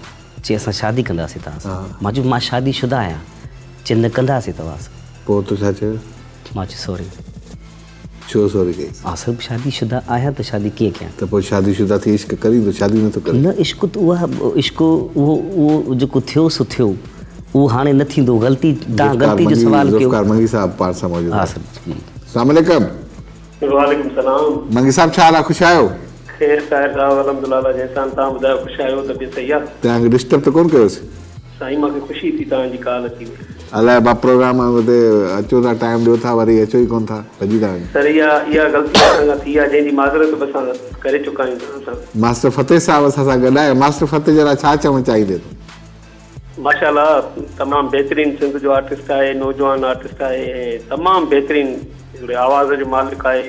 چي اسان شادي ڪنداسين توهان سان. مان چيو مان شادي شده آهيان. چي نه ڪنداسين توهان سان. پوء تو ڇا چيو؟ مان چيو سوري. ڇو سوري چئي؟ ها سر شادي شده آهيان ته شادي ڪيئن ڪيان؟ ته پوء شادي شده ٿي عشق ڪرين ٿو شادي نٿو ڪرين؟ نه عشق ته اها عشق اهو اهو جيڪو ٿيو سو ٿيو اهو هاڻي نه ٿيندو غلطي توهان غلطي جو سوال ڪيو. ذوالفقار منگي صاحب پاڻ سان موجود آهي. ها سر. السلام عليڪم. وعليڪم السلام. منگي صاحب ڇا حال آ خوش آهيو؟ خير طاهر صاحب الحمدلله الله جي احسان توهان ٻڌايو خوش آهيو طبيعت صحيح آ؟ توهان کي ڊسٽرب ته ڪونه ڪيوسين؟ سائين مان کي خوشي ٿي توهان جي ڪال اچي وئي. الائي ڀا پروگرام تي اچو ٿا ٽائيم ڏيو ٿا وري اچو ئي ڪونه ٿا ڀڄي ٿا وڃو. سر اها اها غلطي اسان کان ٿي آ جنهن جي معذرت به اسان ڪري چڪا آهيون توهان سان. ماسٽر فتح صاحب اسان سان گڏ آهي ماسٽر فتح جي لاء ڇا چوڻ چاهيندي تون؟ ماشاءالله تمام بهترين سنڌ جو آرٽسٽ آهي نوجوان آرٽسٽ آهي ۽ تمام بهترين هڪڙي آواز جو مالڪ آهي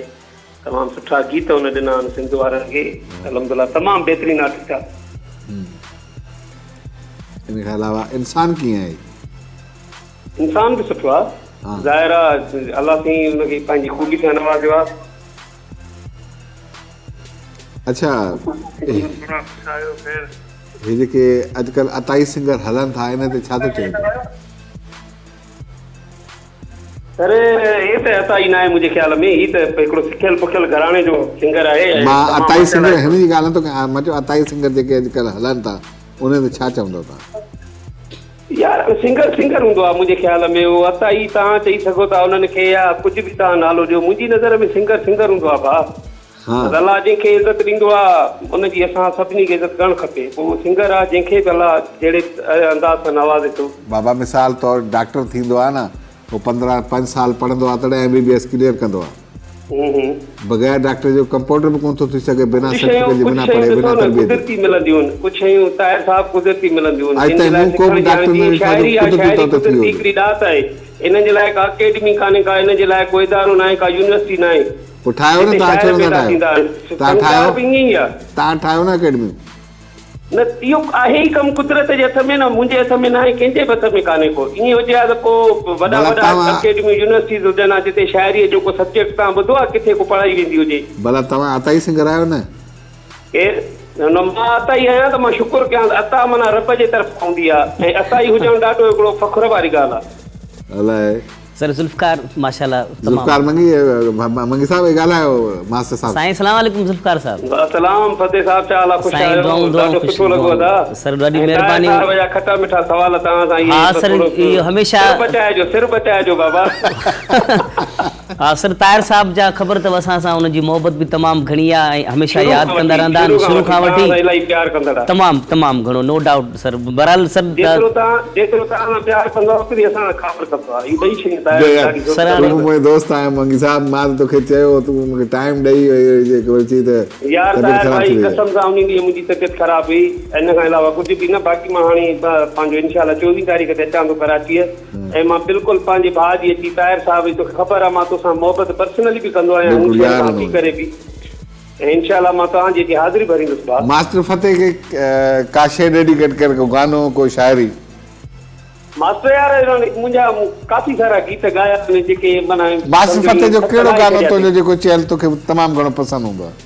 تمام سٺا گيت هن ڏنا آهن سنڌ وارن کي الحمدلله تمام بهترين آرٽسٽ آهي. ان کان علاوه انسان ڪيئن آهي؟ انسان به سٺو آهي ظاهر آهي الله سائين ان کي پنهنجي خوبي سان نوازيو آهي. اڇا هي جيڪي اڄڪلهه عطائي سنگر هلن ٿا ان تي ڇا ٿو چوين تون؟ سر هي ته عطائي ناهي منهنجي خيال ۾ هي ته هڪڙو سکيل پکيل گهراڻي جو سنگر آهي ۽ مان عطائي سنگر هن جي ڳالهه نٿو ڪيان مان چيو عطائي سنگر جيڪي اڄڪلهه هلن ٿا ان تي ڇا چوندو توهان؟ يار سنگر سنگر هوندو آهي منهنجي خيال ۾ اهو عطائي توهان چئي سگهو ٿا انهن کي يا ڪجهه به توهان نالو ڏيو منهنجي نظر ۾ سنگر سنگر هوندو آهي ڀاء الله جنهن کي عزت ڏيندو آ ان جي اسان سڀني کي عزت ڪرڻ کپي پوء اهو سنگر آ جنهن کي به الله جهڙي انداز سان نوازي ٿو. بابا مثال طور ڊاڪٽر ٿيندو آ نه هو 15 پنج سال پڙهندو آ تڏهن M B B S clear ڪندو آ بغير ڊاڪٽر جو ڪمپائونڊر به ڪونه ٿو ٿي سگهي بنا سرٽيفڪيٽ جي بنا پڙهي بنا تربيت جي. قدرتي ملنديون آهن ڪجهه شيون طاهر صاحب قدرتي ملنديون آهن جن جي لاء سکڻ ڄاڻ جيئن شاعري آ شاعري قدرتي هڪڙي ڏات آهي انهن جي لاء ڪا اڪيڊمي ڪانهي ڪا انهن جي لاء ڪو ادارو ناهي ڪا يونيورسٽي ناهي. پوء ٺاهيو نه توهان ڇو نٿا ٺاهيو توهان ٺاهيو توهان ٺاهيو نه اڪيڊميون. نه اهو آهي ئي ڪم قدرت جي هٿ ۾ نه منهنجي هٿ ۾ ناهي ڪنهن جي به هٿ ۾ ڪانهي ڪو ائين هجي ها ته ڪو وڏا وڏا اڪيڊميون يونيورسٽيز هجن ها جتي شاعريء جو ڪو سبجيڪٽ توهان ٻڌو آهي ڪٿي ڪو پڙهائي ويندي هجي. ڀلا توهان عطائي سنگر آهيو نه؟ ڪير؟ نه مان عطائي آهيان ته مان شڪر ڪيان ته عطا معنيٰ رب جي طرف کان هوندي آهي ۽ عطائي هجڻ ڏاڍو هڪڙو فخر واري ڳالهه آهي. الائي. سر ذوالفقار ماشاءالله تمام. ذوالفقار منگي منگي صاحب اي ڳالهايو ماستر صاحب. سائين سلام عليڪم ذوالفقار صاحب. سلام فتح صاحب ڇا حال آ خوش سائين آهيو دعائون دعائون ڏاڍو خوش سٺو لڳو ادا سر ڏاڍي ۽ طاهر مهرباني صاحب جا کٽا مٺا سوال توهان سان ها اهي سر ٿورو اهو هميشه سر بچائجو سر بچائجو بابا. ها سر طاهر صاحب جا خبر اٿو اسان سان ان جي محبت به تمام گهڻي آ ۽ هميشه شروع ياد کان ڪندا وٺي رهندا آهن شروع شروع کان کان وٺي وٺي توهان سان الاهي پيار ڪندڙ آ. تمام تمام گهڻو نو ڊائوٽ سر بهرحال سر جيترو توهان جيترو توهان سان پيار ڪندو آ اوتري اسان سان ڪاوڙ ڪندو آ اهي ٻئي شيون طاهر جو يار ڏاڍي سر ضرورت هاڻي تون به منهنجو دوست آهين منگي صاحب مان ته توکي چيو هو تون مونکي ٽائيم ڏئي جيڪو وري چئي ته يار طبيعت طاهر خراب ڀائي ٿي وئي آهي. قسم سان انهي ڏينهن منهنجي طبيعت خراب هئي ان کان علاوه ڪجهه به نه باقي مان هاڻي پنهنجو انشاء الله 24 تاريخ تي اچان ٿو ڪراچيء ۽ مان بلڪل پنهنجي ڀاء جي اچي طاهر صاحب جي توکي خبر آهي مان توسان محبت پرسنلي به ڪندو آهيان هن بلڪل شهر يار کان هوندو اچي ڪري به ۽ انشاء الله مان توهان جي اچي حاضري ڀريندس ڀاء. ماسٽر فتح کي ڪا شيء ڊيڊيڪيٽ ڪر ڪو گانو ڪو شاعري. ماسٽر يار منهنجا ڪافي سارا گيت ڳايا آهن جيڪي معنيٰ ماسٽر سمجهه فتح جو ٿڪ ڪهڙو لاهي گانو ڇڏيا تنهنجو اٿئي. جيڪو چيل توکي تمام گهڻو پسند هوندو آهي.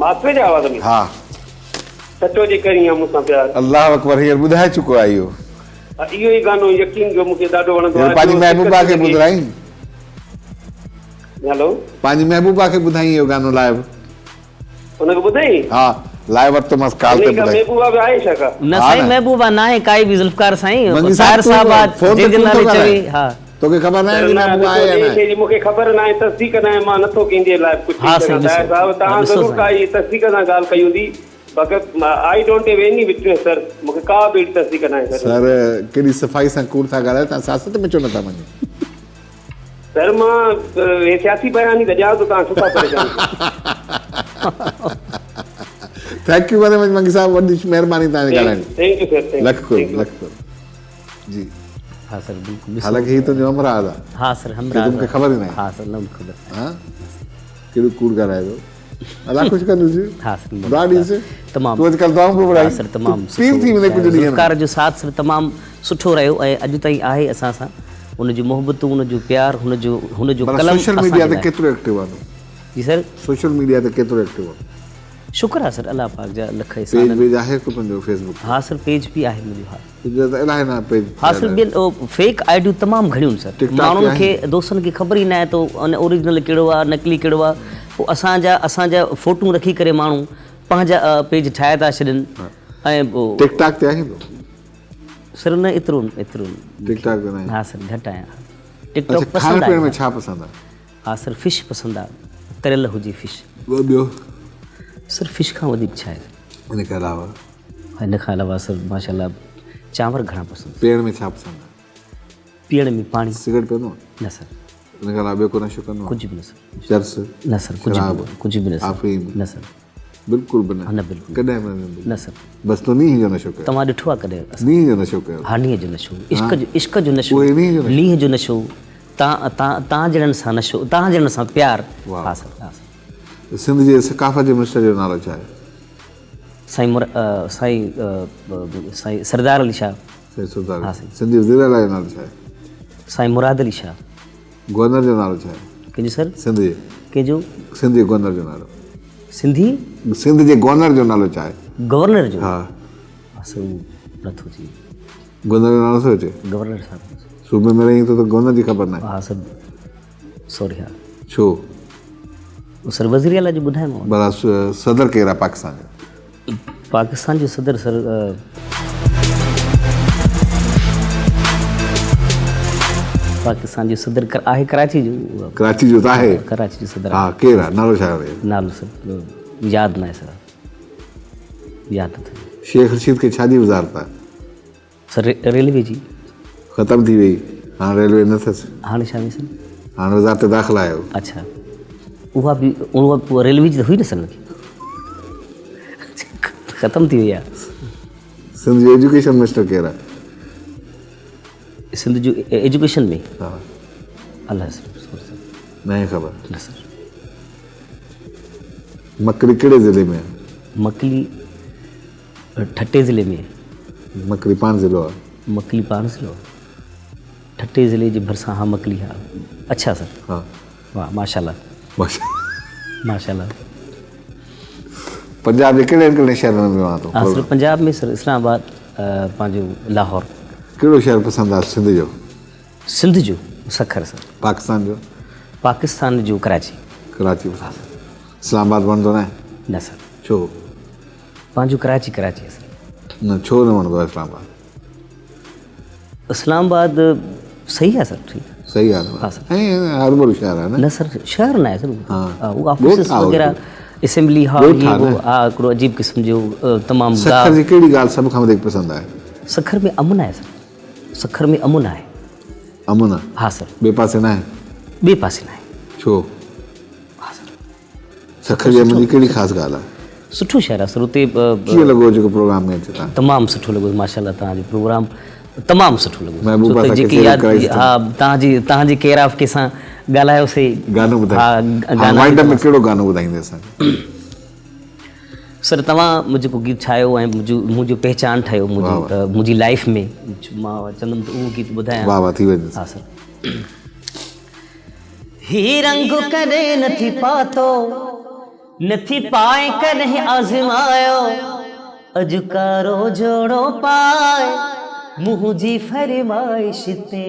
ماسٽر جي آواز ۾. ها. سچو جي ڪرين ها مون سان پيار. الله اڪبر هينئر ٻڌائي چڪو آهي اهو. اهو ئي گانو يقين ڪيو مون کي ڏاڍو وڻندو هينئر آهي پنهنجي جو محبوبا سڪ کي ٿي لڳي. ٻڌرائين. هيلو. پنهنجي محبوبا کي ٻڌائين اهو گانو لائيو. ان کي ٻڌائين؟ ها لائيو ورتومانس ڪال تي انهي کان ٻڌائين. محبوبا به آهي ڇا ڪا؟ نه ها سائين نه. محبوبا ناهي ڪائي به ذوالفقار سائين منگي طاهر صاحب تون صاحب آ فون تي جنهن جي ڪوڙ ٿو نالي چوي ڳالهائين ها. توکي خبر ناهي سر هن جي نه محبوبا ڏسو آهي يا جنهن ناهي. شيء جي مون کي خبر ناهي تصديق ناهي مان نٿو ڪنهن جي لاء ڪجهه ها چئي سائين سگهان طاهر ڏسو صاحب ها توهان ڏسو ضرور ڪا سائين. اهي تصديق سان ڳالهه ڪئي هوندي بقت I don't have any witness sir مون کي ڪا به اهڙي تصديق ناهي سر. سر ڪيڏي صفائي سان ڪوڙ ٿا ڳالهايو توهان سياست ۾ ڇو نٿا وڃو. سر مان هي سياسي بيان ئي ته ڏيان ٿو توهان ڇو ٿا پريشان ٿيو. Thank you very much Mangi صاحب وڏي مهرباني توهان جي ڳالهائڻ جي. Thank you sir thank lakh you قرب thank you. Lakh قرب جي. ها سر بلڪل ڏسو. حالانڪه هي تنهنجو همراز آ. ها سر همراز آ. توکي خبر ئي ناهي. ها سر نه خبر. ها ڪيڏو ڪوڙ ڳالهائي ٿو. الله خوش ڪندس. ها سر دعا ڏيس. تمام. تون اڄڪلهه دعائون پيو پڙهائين. ها سر تمام پير ٿي ويندين ڪجهه ڏينهن ۾. ذوالفقار جو ساٿ سر تمام سٺو رهيو ۽ اڄ تائين آهي اسان سان. ان جون محبتون ان جو پيار هن جو هن جو قلم سوشل ميڊيا تي ڪيترو ايڪٽو آهيو؟ جي سر سوشل ميڊيا تي ڪيترو ايڪٽو آهيو؟ شڪر آهي سر الله پاڪ جا لک احسان. پيج ويج آهي ڪو تنهنجو فيس بڪ تي؟ ها سر پيج به آهي منهنجو ها. تنهنجا ته الاهي نه پيج ها سر ٻين فيڪ آء ڊيون تمام گهڻيون آهن سر ماڻهن کي دوستن کي خبر ئي ناهي ته ان اوريجنل ڪهڙو آهي نقلي ڪهڙو آهي پوء اسان جا اسان جا فوٽون رکي ڪري ماڻهو پنهنجا پيج ٺاهي ٿا ڇڏن ۽ پوء ٽڪ ٽاڪ تي آهين تون؟ سر نه ايترو ايترو ٽڪ ٽاڪ تي نه ها سر گهٽ آهيان ٽڪ ٽاڪ پسند آهي. کائڻ پيئڻ ۾ ڇا پسند آهي؟ ها سر فش پسند آ تريل هجي فش. ٻيو؟ سر فش کان وڌيڪ ڇا آهي. ان کان علاوه؟ ان کان علاوه سر ماشاءالله چانور گهڻا پسند. پيئڻ ۾ ڇا پسند آ؟ پيئڻ ۾ پاڻي. سگريٽ پيئندو آ؟ نه سر. ان کان علاوه ٻيو ڪو نشو ڪندو آ؟ ڪجهه به نه سر. چرس؟ نه سر ڪجهه به ڪجهه به نه سر. آفيم؟ نه سر. بلڪل به نه؟ نه بلڪل. ڪڏهن به نه؟ نه سر. بس تو نينهن جو نشو ڪيو. توهان ڏٺو آ ڪڏهن؟ نينهن جو نشو ڪيو. ها نينهن جو نشو عشق جو عشق جو نشو اهو نينهن جو نشو. نينهن جو نشو تان تان تان جهڙن سان نشو تان جهڙن سان پيار. ها سر ها سر. سنڌ جي ثقافت جي منسٽر جو نالو ڇا آهي؟ سائين مر سائين سائين سردار علي شاهه. سائين سردار علي شاهه. سنڌ جي وزير اعليٰ جو نالو ڇا آهي؟ سائين مراد علي شاهه. گورنر جو نالو ڇا آهي؟ ڪنهن جو سر؟ سنڌ جي. ڪنهن جو؟ سنڌ جي گورنر جو نالو. سنڌي؟ سنڌ جي گورنر جو نالو ڇا آهي؟ گورنر جو؟ ها. سر اهو نٿو اچي. گورنر جو نالو نٿو اچي؟ گورنر صاحب. صوبي ۾ رهين ٿو ته گورنر جي خبر ناهي. ها سر سوري ها. ڇو؟ سر وزير اعليٰ جو ٻڌايومانو. ڀلا صدر ڪير آهي پاڪستان جو؟ پاڪستان جو صدر سر پاڪستان جو صدر آهي ڪراچي جو. ڪراچي جو ته آهي. ڪراچي جو صدر ها ڪير آهي نالو ڇا آهي؟ نالو سر ياد ناهي سر ياد نٿو. شيخ رشيد کي ڇا جي وزارت آهي؟ سر ريلوي جي. ختم ٿي وئي هاڻ ريلوي نه اٿس. هاڻي ڇا ۾ سر؟ هاڻ وزارت داخلا آيو. اڇا اها به اها ريلوي جي ته هئي نه سر ختم ٿي وئي آهي. سنڌ جو ايجوڪيشن منسٽر ڪير آهي؟ سنڌ جو ايجوڪيشن ۾ ها الله سر سوري سر ناهي خبر. نه سر. مڪلي ڪهڙي ضلعي ۾ آهي؟ مڪلي ٺٽي ضلعي ۾ آهي. مڪلي پاڻ ضلعو آهي. مڪلي پاڻ ضلعو آهي. ٺٽي ضلعي جي ڀرسان ها مڪلي ها. اڇا سر. ها. واه ماشاءالله. ماشاءالله. پنجاب جي ڪهڙن ڪهڙن شهرن ۾ ويو آهين تون؟ ها سر پنجاب ۾ سر اسلام آباد پنهنجو لاهور. ڪهڙو شهر پسند آهي سنڌ جو؟ سنڌ جو سکر سر. پاڪستان جو؟ پاڪستان جو ڪراچي. ڪراچي پسند. اسلام آباد وڻندو ناهي؟ نه سر. ڇو؟ پنهنجو ڪراچي ڪراچي آهي سر. نه ڇو نه وڻندو آهي اسلام آباد؟ اسلام آباد صحيح آهي سر ٺيڪ صحيح آهي ها سر. ۽ هربرو شهر آهي نه؟ نه سر شهر نه آهي سر اهو آفيسز وغيره اسيمبلي هال هي هو ها هڪڙو عجيب قسم جو تمام سکر جي ڪهڙي ڳالهه سڀ کان وڌيڪ پسند آهي؟ سکر ۾ امن آهي سر. سکر ۾ امن آهي. امن آهي؟ ها سر. ٻئي پاسي ناهي؟ ٻئي پاسي ناهي. ڇو؟ ها سر. سکر جي امن جي ڪهڙي خاص ڳالهه آهي؟ سٺو شهر آهي سر اتي. ڪيئن لڳو جيڪو پروگرام ۾ اچي تان؟ تمام سٺو لڳو ماشاءالله توهان جو پروگرام تمام سٺو لڳو. محبوبا سان جيڪي ياد ها توهان جي توهان جي ڪيئر آف ڪنهن سان ڳالهايو سي گانو ٻڌايو. ها وائنڊ اپ ۾ ڪهڙو گانو ٻڌائيندي اسان کي؟ سر توهان جيڪو گيت ٺاهيو ۽ منهنجو پهچان ٺهيو منهنجي منهنجي لائف ۾ مان چوندم ته اهو گيت ٻڌايان. واه واه ٿي وڃي. ها سر. هي رنگ ڪڏهن نه ٿي پاتو، نه ٿي پائي ڪڏهن آزمايو، اڄ ڪارو جوڙو پائي منهنجي فرمائش تي.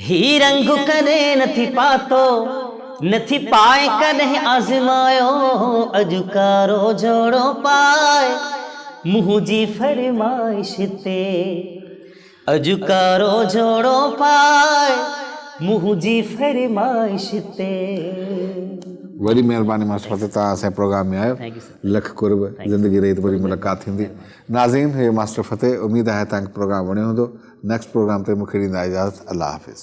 هي رنگ ڪڏهن نه ٿي پاتو، نه ٿي پائي ڪڏهن آزمايو، اڄ ڪارو جوڙو پائي منهنجي فرمائش تي. اڄ ڪارو جوڙو پائي منهنجي فرمائش تي. وڏي مهرباني ماسٽر فتح توهان اسان جي پروگرام ۾ آيو لک قرب زندگي رهي ته وري ملاقات ٿيندي ناظرين هي ماسٽر فتح اميد آهي توهان کي پروگرام وڻيو هوندو نيڪسٽ پروگرام تائين مونکي ڏيندا اجازت الله حافظ.